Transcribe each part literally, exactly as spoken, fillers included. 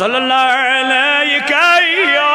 صلى الله عليك يا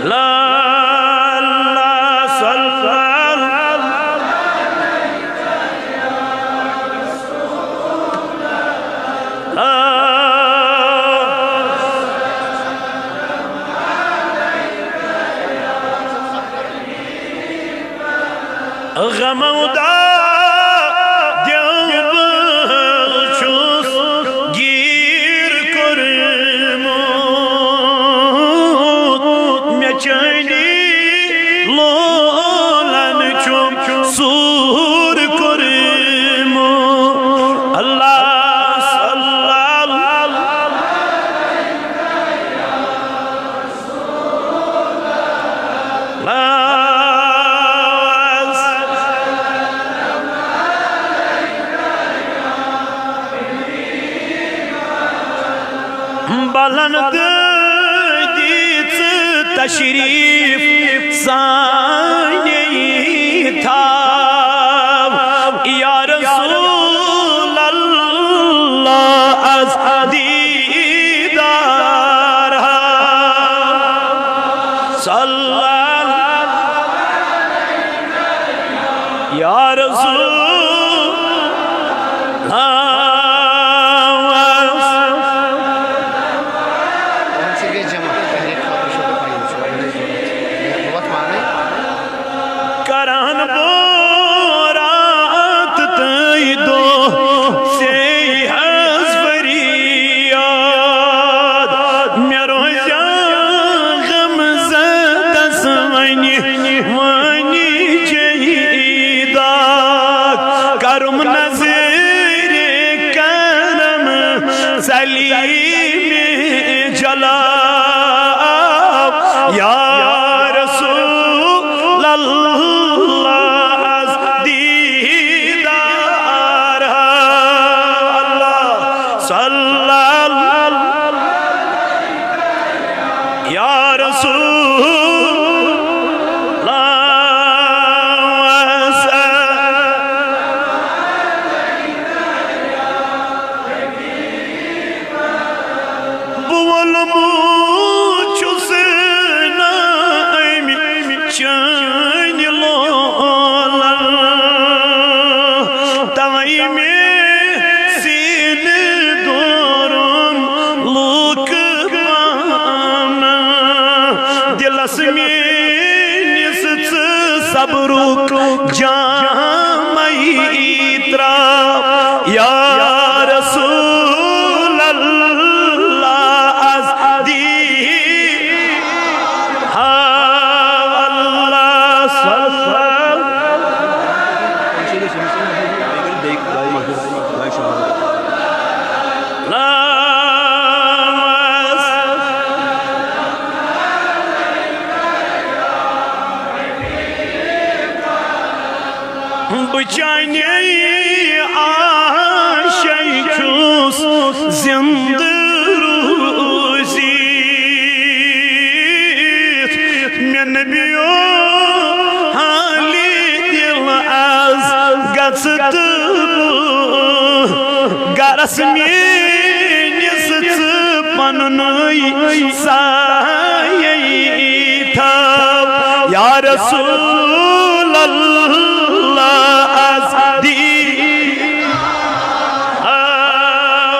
لا، لا، صلى غمو دا دیو بہٕ چھُس گیٖر کوٚرمُت، مےٚ چٲنی لولن چھُم سوٗر کوٚرمُت۔ اللہ صلی اللہ بلن تہٕ دِژ تشریف سانے تھاو یا رسول اللہ از دیدار۔ صلی اللہ یا رسول اللہ۔ یِمن سۭتۍ گژھِ جمع، تحریٖک خٲطرٕ چھُ تۄہہِ پَیی، یہِ چھُ واریاہ ضروٗرت۔ مےٚ ووت پانَے۔ کران بہٕ رات تہٕ دۄہ سے حظ فریاد، مےٚ روزیٛا غم زدس وۄنۍ وۄنۍ چے داد۔ کرم نظر کرم سلیم جلال یا رسول اللہ، از دیدار اللہ صلی اللہ یا رسول اللہ۔ بہٕ ووٚنمُت چھُس نہٕ أمۍ چٲنۍ لولن، توے مےٚ سیٖنہٕ دوٚرُم لوٗکہٕ پانہٕ۔ دِلس میٲنِس ژٕ صبرُک جامے تراو یا رسول اللہ، از دی ہاو اللہ صلی اللہ۔ بہٕ چانے آشے چھُس زِندٕ روٗزِتھ، مےٚ نبیو حالہِ دِل از گژھٕ تہٕ بہٕ گرس میٲنِس ژٕ پنُنُے سایے تھاو یا رسول اللہ، از دی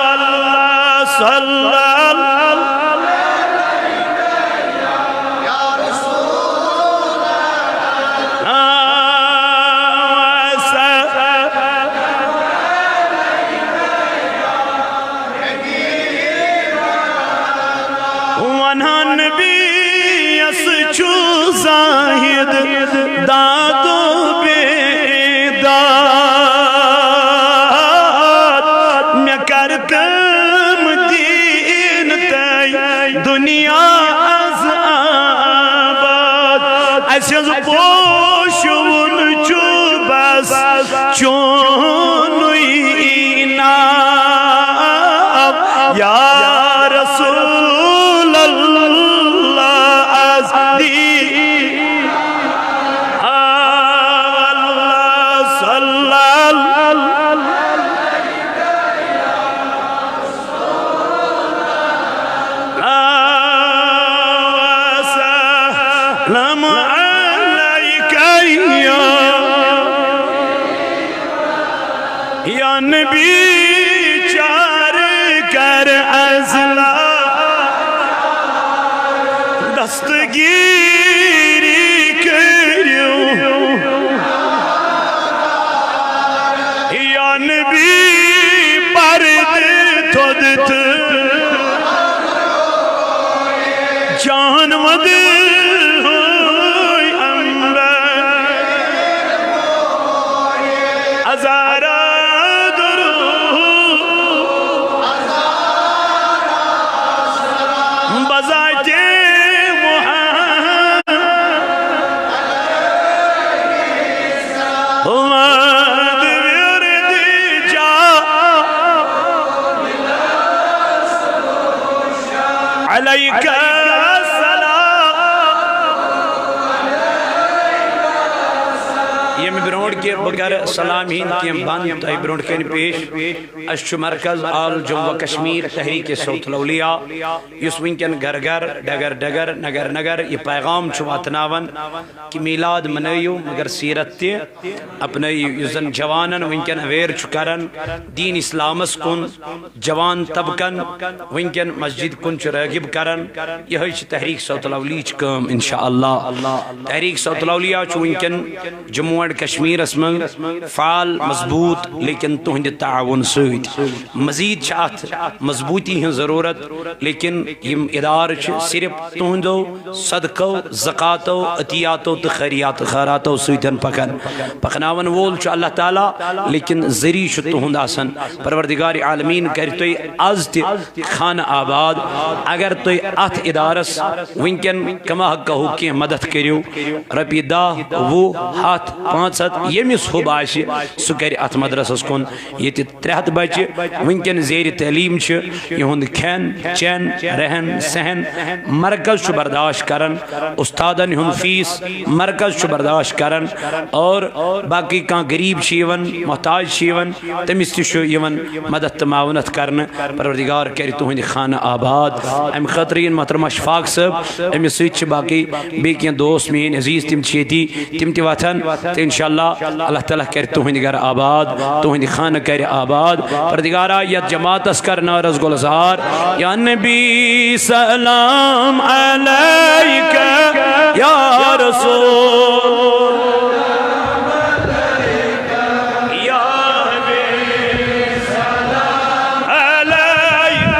اللہ صلی اللہ۔ ونان نبی یس چھُ زاہد دادو بے داد، مےٚ کر تم دین تَے دنیا از آباد۔ اَسہِ حظ پوشوُن چھُ بس چونُے ناو یا رسول اللہ، از سلام علیک یا، یا نبی، چار کر ازلا دستگیری کریو۔ یا نبی، پردٕ تھوٚد تہٕ جان ودٕ ہوے امبر۔ ازارا درو بذات محمد۔ وَدْ وِرْدِ جَا عَلَيْكَ السَّلَامُ۔ ییٚمہِ برونٛٹھ کہِ بہٕ کرٕ سلام ہٕنٛدۍ کینٛہہ بند تۄہہِ برونٛٹھ کنہِ پیش، اسہِ چھُ مرکز آل جموں و کشمیر تحریک صوت الاولیاء، یُس وٕنکٮ۪ن گرٕ گرٕ، ڈگر ڈگر، نگر نگر یہِ پیغام چھُ واتناوان کہِ میلاد منٲیِو، مگر سیرت تہِ اپنٲیِو۔ یُس زن جوانن وٕنکٮ۪ن اویئر چھُ کران دین اسلامس کُن، جوان طبقن وٕنکٮ۪ن مسجد کُن چھُ رٲغب کران، یِہوٚے چھِ تحریک صوت الاولیاء ہٕچ کٲم انشاءاللہ۔ تحریک صوت الاولیاء چھُ وٕنکٮ۪ن جموں اینڈ کشمیرس منٛز فعال، مضبوط، لیکن تُہنٛدِ تعاون سۭتۍ۔ مزید چھِ اتھ مضبوطی ہٕنٛز ضروٗرت، لیکن یِم ادارٕ چھِ صرف تُہنٛدو صدقو، زکاتو، عطیاتو تہٕ خیریات خیراتو سۭتۍ پکان۔ پکناون وول چھُ اللہ تعالیٰ، لیکن ذٔریعہٕ چھُ تُہُنٛد آسان۔ پروردگار عالمین کرِ تُہۍ از تہِ خانہ آباد۔ اگر تُہۍ اتھ ادارس وٕنکٮ۪ن کما حقہ کینٛہہ مدد کٔرِو، رۄپیہِ دَہ، وُہ، ہتھ، پانٛژھ ہتھ، ییٚمِس حُب آسہِ، سُہ کرِ اتھ مدرسس کُن۔ ییٚتہِ ترٛےٚ ہتھ بچہِ وٕنکٮ۪ن زیر تعلیٖم چھِ، یِہُنٛد کھٮ۪ن چٮ۪ن، رہن سہن مرکز چھُ برداشت کران، استادن ہُنٛد فیس مرکز چھُ برداشت کران، اور باقٕے کانٛہہ غریٖب چھِ یِوان، محتاج چھِ یِوان، تٔمِس تہِ چھُ یِوان مدد تہٕ معاونت کرنہٕ۔ پروردگار کرِ تُہنٛدِ خانہٕ آباد۔ امہِ خٲطرٕ یِن محترمہ شفاق صٲب، أمِس سۭتۍ چھِ باقٕے بیٚیہِ کینٛہہ دوست میٲنۍ عزیز، تِم چھِ ییٚتی، تِم تہِ وۄتھن تہٕ انشاءاللہ اللہ تعالیٰ کرِ تُہنٛدِ گرٕ آباد، تُہنٛدِ خانہٕ کرِ آباد۔ پروردگارا، یتھ جماعتس کر نارس گلزار، یا نبی سلام علیک، یا رسول یا حبیب علیہ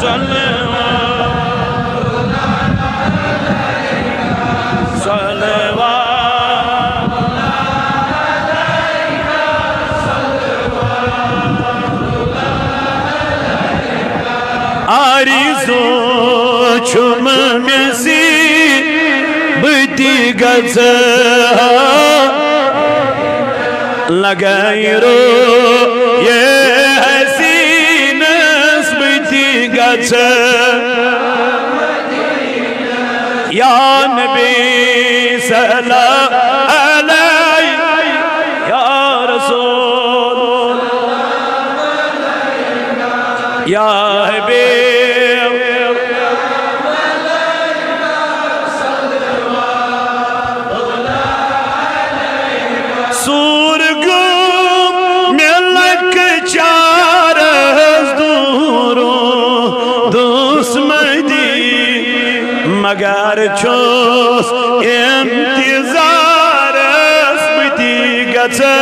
صلوات، صلوات۔ آرزو چھُم مےٚ زِ بہٕ تہِ گژھٕ ہا لگائی رو یہ حسینس بتی گچھ۔ یا نبی صلی اللہ علیہ، یا رسول، یا حبیب۔ سور گوٚو مےٚ لۄکچارس دوٗرو دوٗس مدی، مگر چھُس انتظارس بہٕ تہِ گژھٕ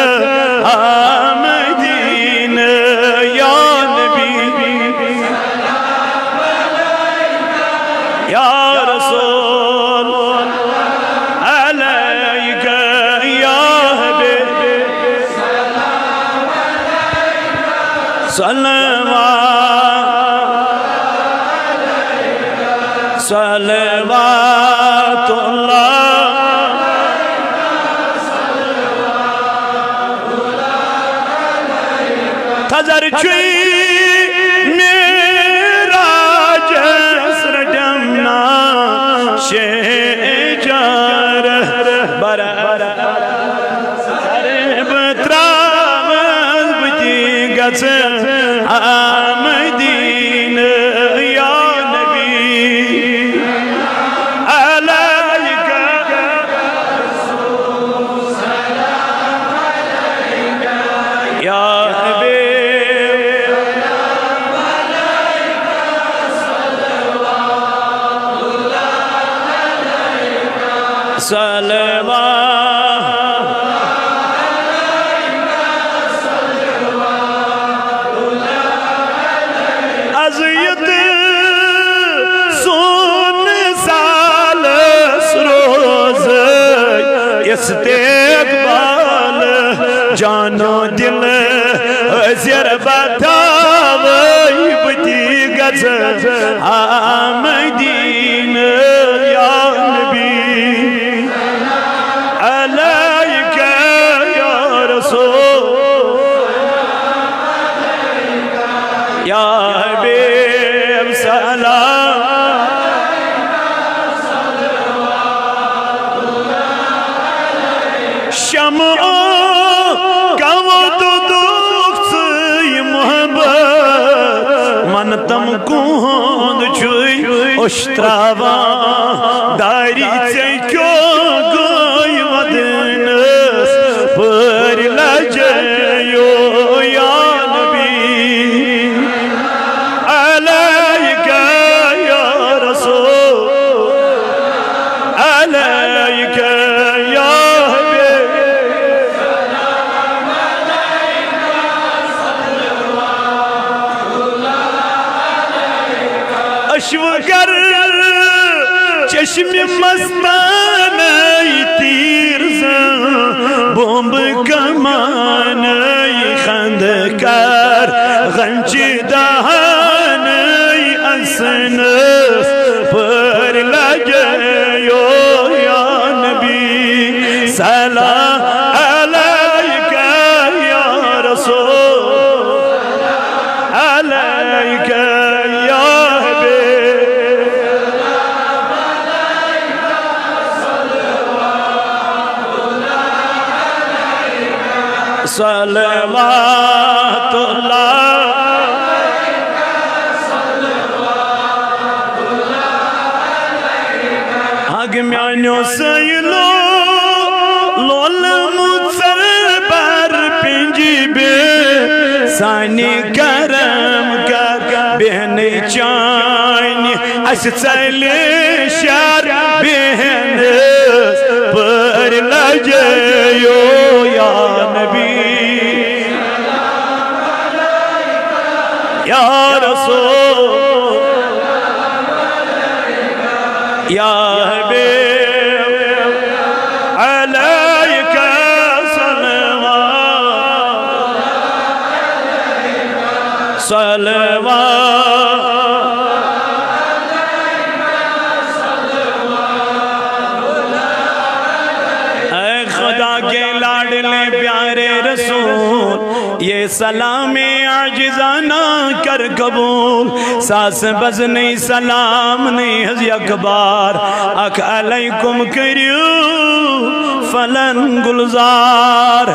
ہا مدینہٕ۔ یا نبی، یا رسول، علیک یا حبیب، صلوات، صلوات اللہ۔ تھزر چھُے معراجس رٹم نا شیجار بر سر بہٕ ترٛاوَس بہٕ تہِ گژھٕ ہا مدینہٕ۔ یا نبی، علیک صلوات۔ اذیت سون سالس روزے استقبال، جانو دل حاضر بتاوے بتی گژھ آمدین یا نبی۔ علیک یا رسول، یا حبیب سلام۔ شمع کمو دودوک ژٕے محبت، من تم کوہند چھُے اوٚش تراوان داری ژےٚ کیو گوٚے ودنس پٲرۍ لجیو یا نبی۔ علیک یا رسول، علیک یا حبیب۔ اشوگر چشم مستانہ تیر زن، بمب کمانہ خندقر، غنچہ دہانہ اسنس پٲرۍ لجیو یا نبی۔ سلام علیک یا رسول، علیک یا حبیب۔ صلوات اللہ۔ حق میانیو سیلو لول مُژر بر پنجی بے سانی کرم کر بہن چانی اس ژلہِ شر بہنس پٲرۍ لجیو یا نبی۔ یا رسول، یا حبیب، علیک صلوات، صلوات۔ اے خدا کے لاڈلے پیارے رسول، یہ سلام عاجزانہ کر قبول۔ ساس بزنی سلام نی حض اکبر، اکھ علیکم کریو فلن گلزار۔